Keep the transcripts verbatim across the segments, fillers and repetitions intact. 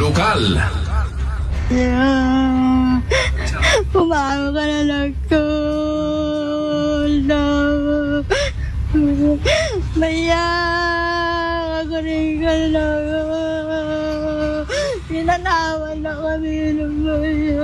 Lokal. Pumaro ka na lang ko. No. Maya, ako rin ka na lang. Pinanawan na kami ng maya.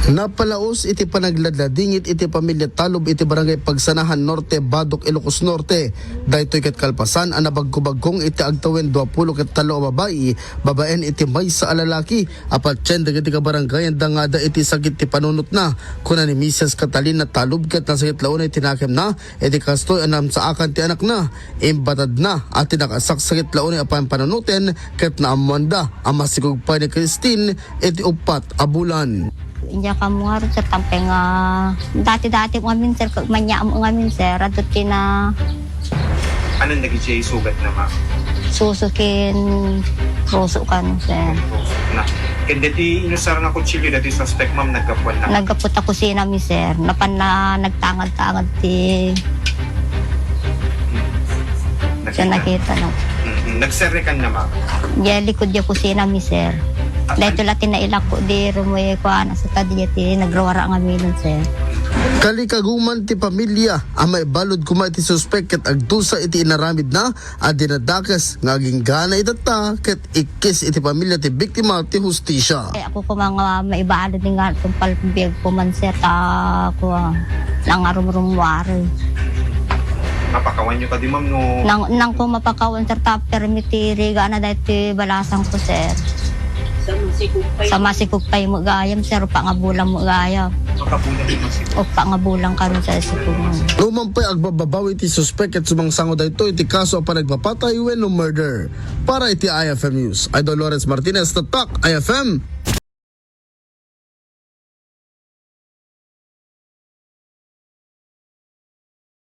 Napalaos iti panagladladingit iti pamilya Talub iti Barangay Pagsanahan Norte, Badoc, Ilocos Norte. Daytoy ket kalpasan a nabagko-bagkong iti agtawen dua pulo ket tallo a babai babaen iti maysa a lalaki a patien dagiti kabarangayanda nga adda iti sakit ti panunotna. Kuna ni Misis Catalina Talub ket nasakit la unay ti nakemna iti kastoy a namsaakan ti anakna. Imbatadna a ti nakasaksakit la unay a pampanunoten ket naammoanda a masikog pay ni Christine iti uppat a bulan. Inya kamo nga, sir, tampay nga dati-dati mo ngamin, sir, kag manya mo ngamin, sir, adto ti na Anong naging sugat na, ma'am? Susukin, ruso kan, sir. Na, ken dati inusar nga kutsilyo dati suspect, ma'am, naggapuan na. Naggapu ta kusina mi, sir. Napan na nagtangad-tangad ti Siya nakita na. Mm, nagserrekan na, ma'am. Diay likod diay kusina mi, sir. Daytoy la ti nailak ko di rumoy kuan, sa ta diay ti nagruwara ngamin, sir. Kalikaguman ti pamilya a maibalud koma iti suspek ket agdusa iti inaramidna a dinadakes nga aginggana itatta ket ikkis iti pamilya ti biktima ti hustisya. Eh, ako koma nga maibalud nga tungpal biag ko man, sir, ta ako, ah, nangarumrumwari. Mapakawan nyo kadi, ma'am, no? Nang, nang ko mapakawan, sir, ta permi ti riga na dahil ti balasan ko, sir. Sa masikog pay. Sa masikog pay mo gayam, sir, pa nga bulan mo gayam. Makabulan mo masikog. O pa nga bulan kami sa sikog mo. Numan pay agbababawi ti suspek ket sumangsango daytoy iti kaso a panagpapatay wenno murder. Para iti I F M News, Idol Lawrence Martinez, Tatak I F M.